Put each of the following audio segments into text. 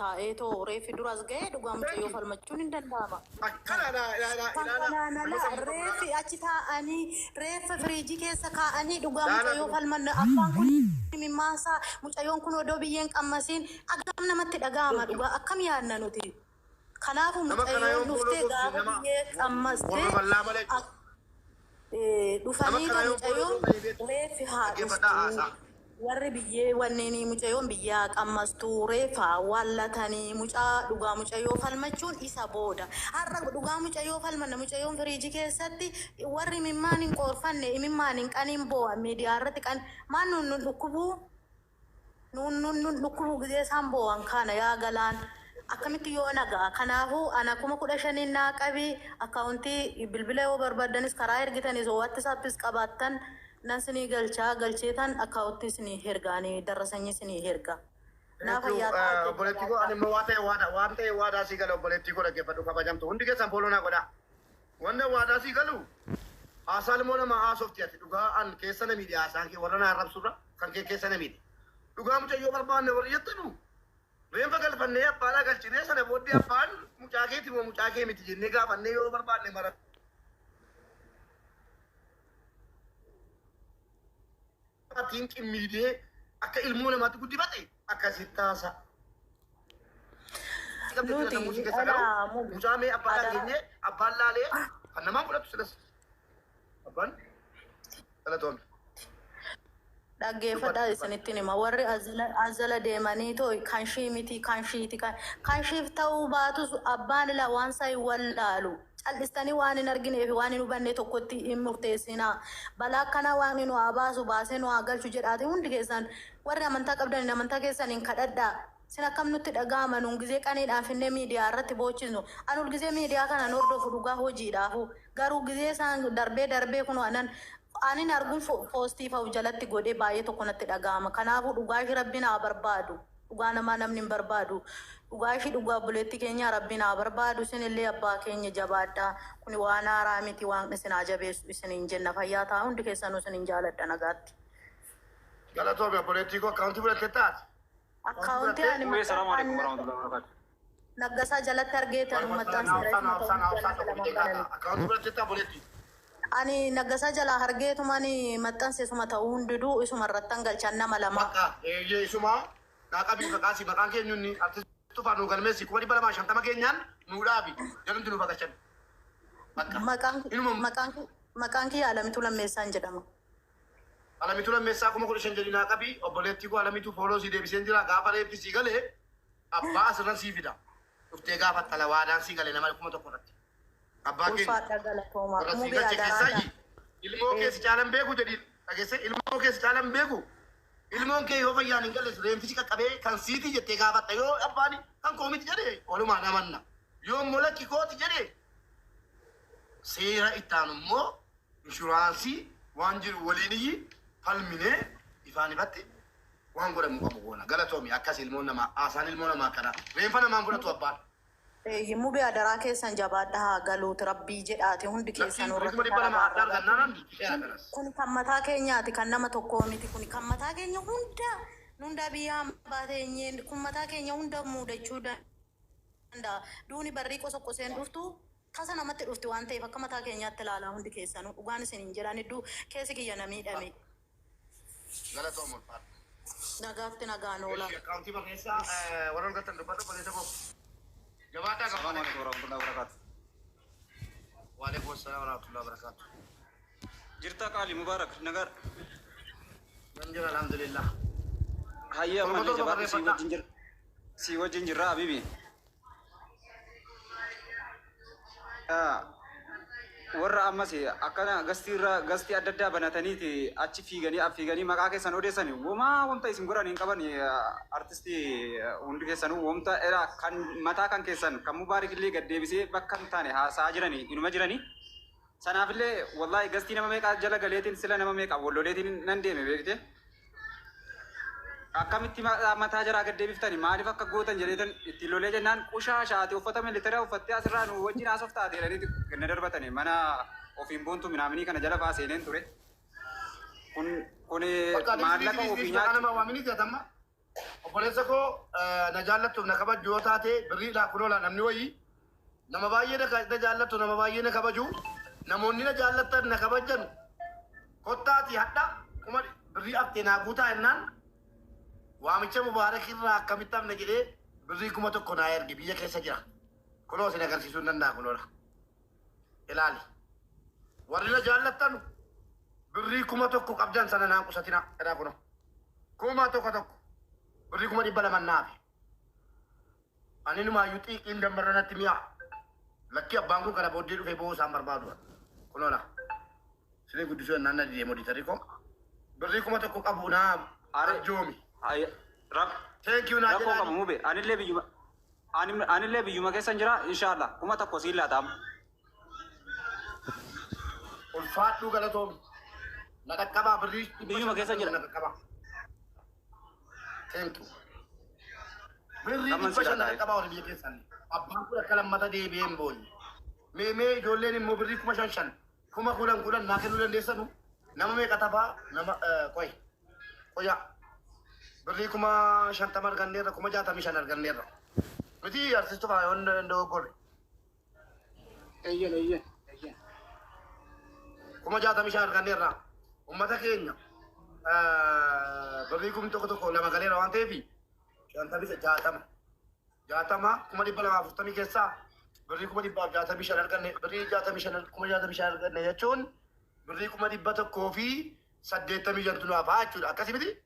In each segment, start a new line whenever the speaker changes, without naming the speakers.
taa'ee too reeffi duras ga'ee dhugaa mucayyoo falmachuun hin danda'ama.
Akkana ilaalaa
Kan
ilaalaa
kanaan
nama
ala
sammuu qabu
reeffi
ilaalaa.
achi taa'anii reeffa firiijii keessa kaa'anii dhugaa
Ilaalaa
mucayyoo
dura.
falmanna abbaan kun mimmaasaa mucayyoon kun odoo biyyeen qammasiin agam namatti dhaga'ama dhugaa akkam yaadna nuti. Kanaafuu
Nama kana
mucayyoon
yoon fooloo
dhuftee
gorsine
gaafa
nama
biyyee qammaste
warra bal'aa malee jechuudha. Nama
dhufanii
kana
too
yoon fooloo
mucayyoon
gorsine beektu
reeffi haa
dhaggeeffadhaa
dhuftuu.
haasaa.
Warri biyyee wanneen mucayyoon biyyaa qammastuu reeffa wallatanii mucaa dhugaa mucayyoo falmachuun isa booda. Har'a dhugaa mucayyoo falmanna mucayyoon firiijii keessatti warri imimmaan hin qoorfanne imimmaan hin qaniin boo'an miidiyaa irratti qan maan nun nun dhukkubuu nun nun nun dhukkubuu gizee isaan boo'an kana yaa galaan akkamitti yoo nagaa kanaafuu ana 15,000 naa qabi akkaawuntii bilbila yoo barbaaddanis karaa ergitanis WhatsAppis qabaattan nan sinii galchaa galcheetan akkaawuntii sinii ergaanii darrasanyii sinii erga. Naa
Thank you.
fayyaa ta'aa
Obboleettii koo ani
jajjabaadhaa.
immoo waan ta'e waadaa waan ta'e waadaa sii gala obboleettii koo dhaggeeffadhu kabajamtu hundi keessan fooloo naa godhaa. Wanna waadaa sii galu haasaa ilmoo namaa haasofti ati dhugaa an keessa na miidhe haasaan kee warra na arrabsurra kan kee keessa na miidhe. Dhugaa mucayyoo barbaanne warri jettanu reenfa galfannee abbaadhaa galchinee sana booddee abbaan mucaa keeti moo mucaa kee miti jennee gaafannee yoo barbaanne mara atiin qimmiidee akka ilmoo namaatti guddifate akkasitti haasa. Qabdi jira
Nuti
sammuu si keessa garuu
dhala mu
mucaa mee abbaadhaa
adaraa
geenyee abbaan laalee kan namaa fudhatu silas abbaan galatoome.
Dhaggeeffadhaa
Dubbadhu dubbadhu.
isinittiin hima warri azala deemanii too kan shii miti kan shiiti kan kan shiif ta'uu baatus abbaan ilaa waan isaa hin wallaalu cal'istanii waan hin arginee fi waan hin hubanne tokkotti hin murteessinaa balaa akkanaa waaqni nu haa baasu baasee nu haa galchu jedhaati hundi keessan warri amantaa qabdan amantaa keessan hin kadhadhaa sin akkam nutti dhaga'ama nuun gizee qaniidhaan finnee miidiyaa irratti boochisnu anul gizee miidiyaa kana hordofu dhugaa hojiidhaafu garuu gizee isaan darbee darbee kun anan anin arguun poostii fa'u jalatti godhee baay'ee tokko natti dhaga'ama. Kanaafuu dhugaa ishii rabbiin haa barbaadu. Dhugaa namaa namni hin barbaadu. Dhugaa ishii dhugaa obboleettii keenya rabbiin haa barbaadu. Isinillee abbaa keenya jabaadhaa. Kuni waan haaraa miti waaqni isin haa jabeessu isiniin jenna. Fayyaa ta'a hundi keessanuu isinin jaaladha nagaatti.
Galatoome obboleettii koo akkaawuntii fudhattee taate. Akkaawuntii
Akkaawuntii
fudhattee
ani
Uwwee salaamu alaikum
maxxansa
warahmatullahi wabarakatuh.
Naggasaa jalatti argeetan
Waalaikum
maxxansa
salaam.
isuma
Naafsaan
ta'uu
naafsaan naafsaan
jalatti
tokko
lamaan
bitee kaata.
baname.
Akkaawuntii fudhattee ta'a obboleettii.
Ani naggasaa jalaa argeetumaan maxxanse isuma ta'uu hundiduu isuma irrattan galchan nama lama.
Bakka eeyyee isuma naa qabii maqaa si maqaan keenyuun artistii tufaa nuu galmeessi 250,000 keenyaan nuu dhaabi jedhamti nu baqachan. Bakka
Maqaan
inuma
maqaan maqaan kiyya Alamituu Lammeessaan jedhama.
Alamituu Lammeessaa 15,000 jedhi naa qabii obboleettii koo Alamituu fooloo sii deebiseen jira gaafa reeffi sii galee abbaa asirran sii fida. Dhuftee gaafa tala waadaan sii galee nama 1,000 irratti. Abbaa keenya
Ulfaadha galatoomaa.
warra sii
Mubee
galche
adaraa
keessaayi ilmoo kee si caalan beeku jedhi dhageesse ilmoo kee si caalan beeku ilmoon kee yoo fayyaan hin galle reenfisi qaqqabee kan siitii jettee gaafatta yoo abbaan kan koo miti jedhe walumaan amanna yoo immoo lakki kooti jedhe seera ittaan immoo inshuraansii waan jiru waliin iyyi falminee ifaan ifatti waan godhamu qabu goona galatoomi akkas ilmoon namaa haasaan ilmoo namaa akkana reenfa namaan fudhatu abbaan.
Mubee adaraa keessan jabaadha haa galuuti rabbii jedhaati hundi
Lakki
keessan
kuma
irratti
200 adda
karabaarra.
argannaan dhufeera kanas.
Kun kan mataa keenyaati kan nama tokkoo miti kun kan mataa keenya hunda hunda biyya hambaa teenyeen kun mataa keenya hunda muudachuu danda'a. Duuni barrii qosoqqoseen dhuftu tasa namatti dhufti waan ta'eef akka mataa keenyaatti ilaalaa hundi keessanuu dhugaan isin hin jedhan hedduu keessi kiyya na miidhame.
Galatoom ulfaadha.
Nagaatti nagaan oola.
Eshi akkaawuntii barreessaa warra argattan dubbadhu obboleessa koo. Jabaadhaa
Salaamu
gabaadha.
alaikum warahmatullahi wabarakatuh.
Waalaikum salaam warahmatullahi wabarakatuh.
Jirta qaali Mubarak nagar.
Nan jira alhamdulillah.
Hayya
Torba
ammallee
torba
jabaadhu sii
barreeffadhaa.
wajjin jira. Sii wajjin jirra habibi. Warra ammas akkana gastiirra gastii adda addaa banataniiti achi fiiganii fiiganii maqaa keessan odeessan womaa wanta isin godhan hin qaban artistii hundi keessanuu wanta era kan mataa kan keessan kan Mubaarik illee gad deebisee bakka hin taane haasa'aa jiranii inuma jiranii. Sanaafillee wallahi gastii nama meeqaa jala galeetiin sila nama meeqaa walloleetiin nan deeme beekte. Akkamitti mataa jaraa gad deebiftani maaliif akka gootan jedheetan ittiin lolee jennaan qushaa shaate uffata militaraa uffattee asirraa nu wajjin haasoftaa jedhanii na darbatani mana ofiin boontu minaaminii kana jala faa seeneen ture. Kun kun
Bakka
maallaqa
dhiisi
ofii
maqaa
nyaachuu
nama waamini jedhamma. Obboleessa koo na jaallattuuf na kabaju yoo taate birriidhaa kunoola namni wayii nama baay'ee na jaallattu, nama baay'ee na kabaju, namoonni na jaallattan na kabajan kottaati hadha kuma birrii haftee naa guutaa jennaan waamicha Mubaarak irraa akkamitti hafne jedhee birrii 1000 naa erge biyya keessa jira. Kunoo isin agarsiisuu hin danda'a kunoola. Ilaali. Warri na jaallattan birrii 1000 qabdan sana naan qusatina jedhaa kunoo. 1000 birrii 200,000 naafi. Ani numaayyuu xiiqiin dammarra natti mi'a. Lakki abbaan kun kana booddee dhufee bo'oo isaan barbaadu. Kunoola. Isinii guddisuu jennaan na didee moditarii koo. Birrii 1000 qabu naa arjoomi. Thank you naa
Rakkoo qabu
jedhaani.
Mube, anillee biyyuma keessan jira, inshallah 1000 siin laataam.
Ulfaadhuu galatoomi. Na dhaqqabaa birrii
Biyyuma keessa jira.
Na dhaqqabaa. Thank you. Birrii
Amman
500 na
si laata.
dhaqqabaa warri biyya keessan. Abbaan kun akka lammata deebi'ee hin boonye. Mee mee ijoolleen immoo birrii 5,000 5,000 10,000 naa kennuu dandeessanu nama meeqa tafaa nama qoy qoya birrii 50,000 arganneerra, 65,000 arganneerra. Miti artistu faa yoon dogoggorre.
Eeyyan, eeyyan, eeyyan.
65,000 arganneerra. Uummata keenya birrii 1000 lama galeera waan ta'eef shantamii jaatama. Jaatama 240,000 keessaa birrii 165,000 arganne, birrii 65 65,000 arganne jechuun birrii 185,000tu nu hafaa jechuudha. Akkasii miti?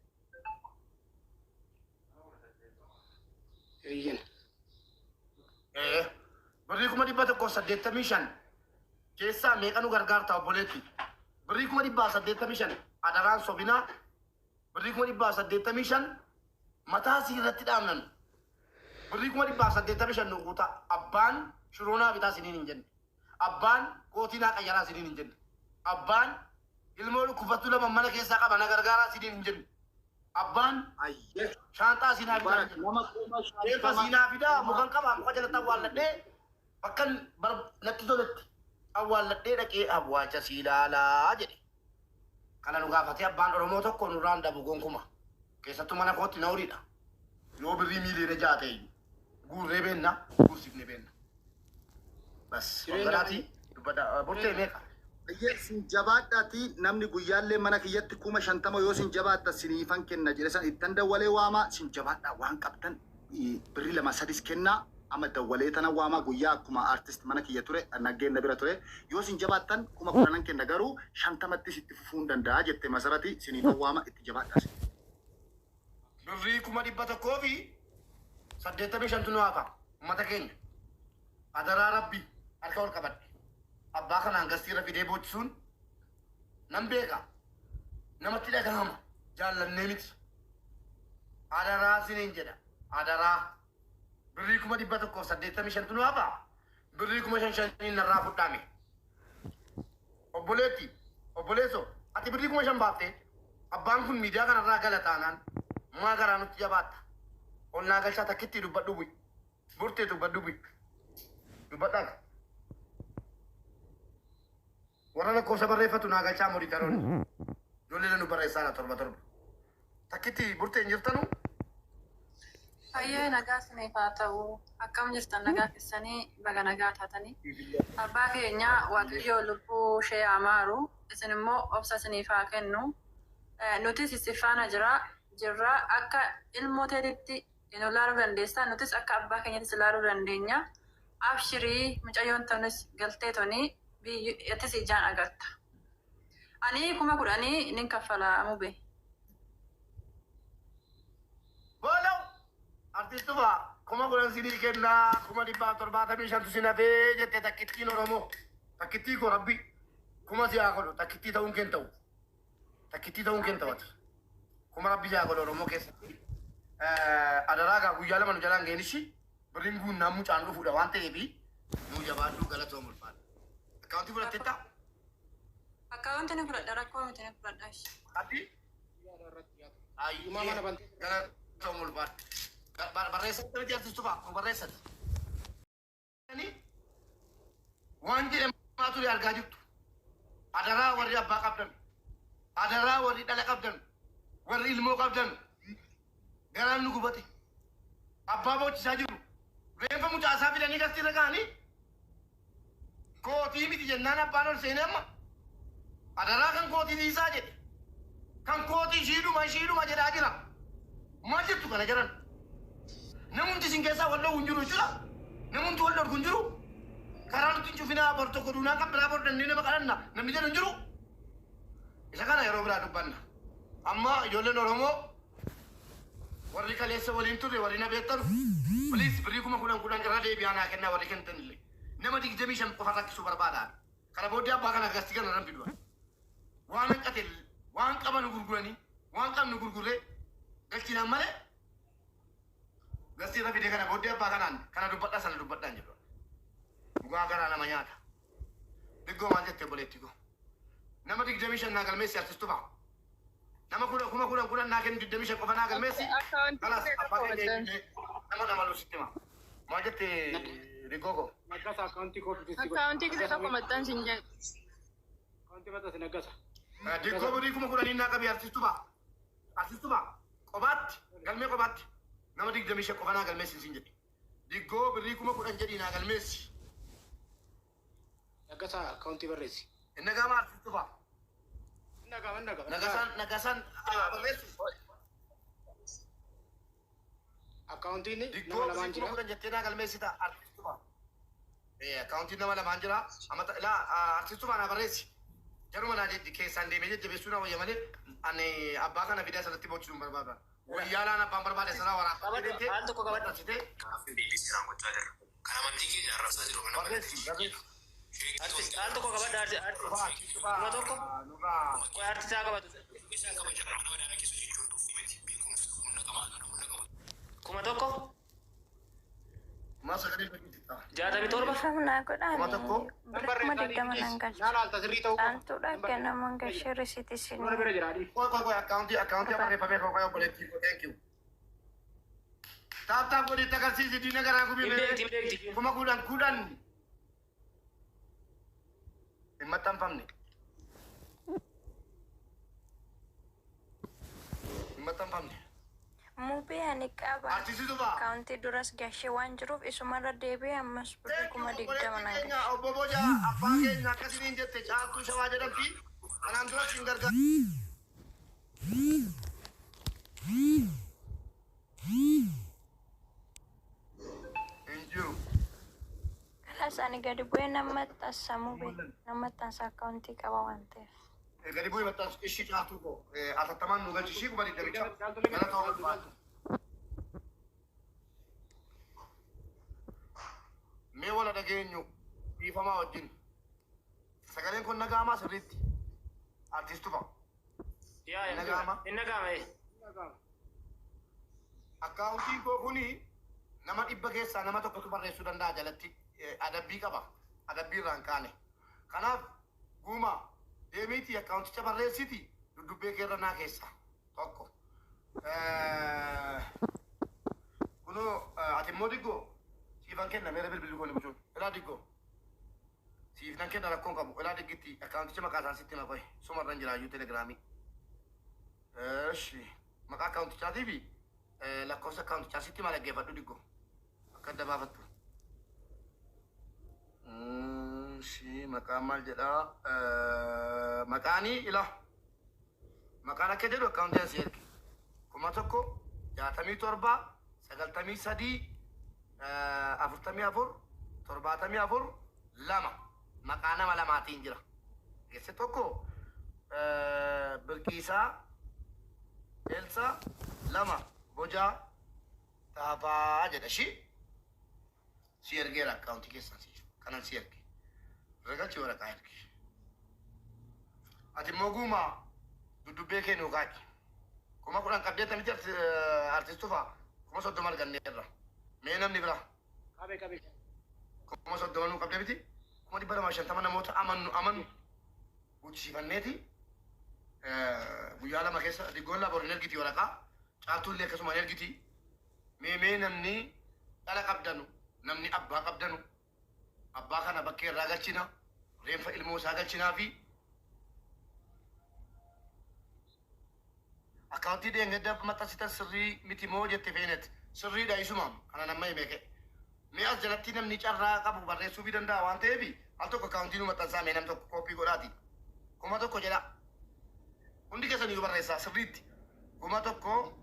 Eeyyan.
Birrii 185,000 keessaa meeqa nu gargaarta obboleetti? Birrii 185,000 adaraan sobinaa, birrii 185,000 mataa sii irratti dhaabnan. Birrii 185,000 nu guutaa. Abbaan shiroonaa bitaa siniin hin jenne. Abbaan kootii naa qayyaraa siniin hin jenne. Abbaan ilmoo dhukkufattuu lama mana keessaa qaba na gargaaraa siniin hin jenne. Abbaan shaanxaa siinaa bitaa hin jenne.
Nama kuma
Reeffa
shantama
siinaa fidaa mukan qabaa muka jalatti awwaalladhee bakka natti toletti awwaalladhee dhaqee awwaalcha sii ilaalaa jedhe. Kana nu gaafatee abbaan Oromoo tokko nurraan dabu gonkuma. Keessattuu mana kootti na horiidha. Yoo birrii miiliyoona 6 ta'e iyyuu guurree beenna, guursifne beenna. Bas wanganaati dubbadha burtee meeqa?
Baay'ee sin jabaadhaati namni guyyaallee mana kiyyatti 50,000 yoo sin jabaatta siniifan kenna jedhe san ittan dawwalee waamaa sin jabaadhaa waan qabdan birrii lama sadis kennaa amma dawwalee tana waamaa guyyaa akkuma artist mana kiyya ture naggeen bira ture yoo sin jabaattan 10,000 kenna garuu shantamattis itti fufuu hin danda'a jette masarati siniifan waama itti jabaadhaa.
Birrii 185,000tu nu hafa uummata keenya. Adaraa rabbi harka ol qabadhe. Abbaa kanaan gastiirra fidee boochisuun nan beeka. Namatti dhagahama jaallannee miti. Adaraa siniin jedha. Adaraa. Birrii 185,000tu nu hafa. Birrii 5,000n narraa fudhaame. Obboleetti, obboleesso, ati birrii 5,000 baaftee abbaan kun miidiyaa kanarraa gala taanaan maa garaa nutti jabaatta. Ol naa galchaa takkitti dubbadhu bu'i. Burtee dubbadhu bu'i. Dubbadhaa. Warra lakkoofsa barreeffatu naa galchaa moditaroonni. Ijoollee nu barreessaa torba torba. Takkitti burtee hin jirtanu.
Fayyee nagaa isiniif haa ta'u. Akkam jirtan, nagaa keessanii? Baga nagaa taatanii. Abbaa keenya Waaqayyo lubbuu ishee haa maaru. Isin immoo obsa isiniif haa kennu. Nutis isin faana jira jirra, akka ilmoo teetitti nu ilaaluu dandeessa. Nutis akka abbaa keenyattis ilaaluu dandeenya. Abshirii, mucayyoon tunis galtee tuni atis ijaan agarta. Ani 10,000 nin kaffala mube.
Boolaw! Artiistuma 10,000 sinii kennaa, 175,000tu sin hafee jette takkittiin Oromoo. Takkittii koo rabbi kuma si haa godhu, takkittii ta'uun keen ta'u. Takkittii ta'uun keen ta'u ati. Kuma rabbi si haa godhu Oromoo keessatti. Adaraa gaa guyyaa lama nu jalaan ga'een ishi birriin guunnaan mucaan dhufuudha waan ta'eef nu jabaadhuu galatoom ulfaadha. Akkaawuntii fudhatteetta?
Akkaawuntii ni fudhadha, rakkoo miti, ni fudhadha.
Ati?
Himaa mana bantee.
Galatoom ulfaadha. Barreessatti miti artistu fa'a kun barreessatti. Waan jedhamaa ture argaa jirtu. Adaraa warri abbaa qabdan. Adaraa warri dhala qabdan. Warri ilmoo qabdan. Garaan nu gubate. Abbaa boochisaa jiru. Reenfa mucaasaa fidanii gastiirra kaa'anii kootii miti jennaan abbaan ol seenee amma adaraa kan kootii dhiisaa jedhe. Kan kootii ishiidhuma ishiidhuma jedhaa jira. Maal jettu kana jiran? Namumti isin keessaa wal dhowwu hin jiru jechuudha. Namumti wal dhorku hin jiru. Karaa nuti hin cufinaa bor tokko duunaa kan biraa bor dandeenye nama kadhanna namni jedhu hin jiru. Isa kana yeroo biraa dubbanna. Amma ijoolleen Oromoo warri kaleessa waliin turre warri na beektanu, please, birrii 10,000 10 irra deebi'aa naa kennaa warri kennitan illee. Nama 25 qofa rakkisuu barbaada. Kana booddee abbaa kana gastii kana nan fidu. Waan hanqate waan qaban gurguranii waan qabnu gurgurree galchinaan malee gastii irra fidee kana booddee abbaa kanaan kana dubbadhaa sana dubbadhaan jedhu. Dhugaa garaa nama nyaata. Diggoo, maal jettee obboleetti koo? Nama 25 naa galmeessi, artistu fa'a. Nama 10,000 10 naa kennu, 25 qofa naa galmeessi.
Akkaawuntii
Kalas
kee
abbaa
tokko
keenya
maxxansi.
eeggee nama nama sitti hima. Maal jette Diggoo koo?
Naggasa, akkaawuntii koo fidisti godhi.
Akkaawuntii kee tokko maxxansi hin jedhu.
Akkaawuntii maxxansi, Naggasa.
Diggoo, birrii 10,000 naa qabi, artistu fa'a. Artistu fa'a. Qobaatti galmee qobaatti nama 25 qofa naa galmeessi siin jedhe. Diggoo, birrii 10,000 jedhii naa galmeessi.
Naggasa, akkaawuntii barreessi.
Inni gama artistu fa'a.
Nagama nagama.
Nagasaan Nagasaan barreessu.
Akkaawuntiin
Diggoo,
nama lamaan
birrii
jira.
10,000 jettee naa galmeessita, artistu fa'a. Akkaawuntiin nama lamaan jira. Amma laa artistu fa'a naa barreessi. Jaruma naa jedhi, keessaan deemee jajjabeessuu naa wayya malee ani abbaa kana fidee asirratti boochisuu hin barbaadu. Wayyaalaan abbaan barbaade sanaa waraabaa.
Qabadhu, haal tokko qabadhu.
Maxxansitee
Deebisee gochaa jirra. Kan amantii keenya arrabsaa jiru mana
barreessi barreessi.
Artist haal tokko qabadhu, artist.
Artistu fa'a
1,000.
Nurraa.
Qoy, artisaa qabatu.
Isaa kabaja mana madaala keessa jechuun tuffii miti. Beekumsa humna qabaa kan humna qabu.
1,000.
Maa sagalee fakkii
67.
Ifamnaa godhaan
1,000.
Nan
birrii kuma
barreessaa
20 nan
dhiis.
galcha.
Naan haalta sirrii ta'uu qofa.
Caaltuudha kennamuun gashee risiitii
Dura bira
isinii.
jira adii.
Qoy qoy qoy, akkaawuntii akkaawuntii barreeffamee qoy, obboleettii koo, thank you. Tap tap godhi itti agarsiisi diina garaa gubii.
Hin beekti, hin beekti.
10,000 10 hin maxxanfamne. Hin maxxanfamne.
Muubee ani qaba.
Artistitu ba'a.
Akkaawuntii duras gashee waan jiruuf isumarra deebi'ee ammas birrii 20,000 nan
Keenya
galcha.
obbo Boja, abbaa keenya akkasiniin jette Caaltuu Shawaa jedhamti. Kanaan dura siin gargaara. Hin jiru.
Kalaas ani gadi bu'ee nan maxxansa, muubee nan maxxansa, akkaawuntii qaba waan ta'eef.
Gadi bu'ee maxxansu ishii, Caaltuu koo atattamaan nu galchi ishii 20,000. Gara ta'uu barbaadu. Mee wala dhageenyu dhiifamaa wajjin. Sagaleen kun nagaamaa sirriitti. Artistu fa'a.
Yaa yaa.
Nagaama.
Hin nagaama.
Akkaawuntiin koo kuni nama 100 keessaa nama tokkotu barreessuu danda'a jalatti adabbii qaba. Adabbii irraa hin kaane. Kanaaf guuma deemiitii akkaawunticha barreessiti duddubbee keerra naa keessa tokko. Kunoo ati immoo Diggoo siifan kenna, meera bilbilli koo ni bucuun. Ilaa Diggoo, siif nan kenna, rakkoon qabu. Ilaa Diggitti akkaawunticha maqaa isaan sitti maqoe sumarran jiraayyuu telegiraamii. Eshi maqaa akkaawuntichaatii fi lakkoofsa akkaawuntichaa sitti maal dhaggeeffadhu, Diggoo, akka adda baafattu. Shi maqaan maal jedhaa? Maqaanii ila maqaan akka jedhu akkaawuntii asii erge 1067 93 44 74 2 maqaa nama lamaatiin jira. Geesse tokko Birqiisaa Elsa, lama Bojaa Taafaa jedha. Shi si ergeera akkaawuntii keessan si kanan si erge. Ragalchi waraqaa erge. Ati immoo guumaa duddubbee kee nuu kaaqi. 10,000 qabdee miti, artistu fa'a, 30,000 arganneerra. Mee namni bira
Qabee qabee.
30,000 nuu qabdee miti, 250,000 namoota amannu amannu guuchisiifanneeti guyyaa 2 keessa Diggoon laboor hin ergiti waraqaa, Caaltuun illee akkasuma hin ergiti. Mee mee namni dhala qabdanu, namni abbaa qabdanu, abbaa kana bakkee irraa galchina, reenfa ilmoo isaa galchinaa fi Akkaawuntii dheengadda maxxansitan sirrii miti moo jette feenet. Sirriidha isuma kana nama himee ka'e. Mee as jalatti namni carraa qabu barreessuu fi danda'a waan ta'eef al tokko akkaawuntii nu maxxansaa mee nam tokko kooppii godhaati. 1000 jedha. Hundi keessan iyyuu barreessaa sirriitti. 1000.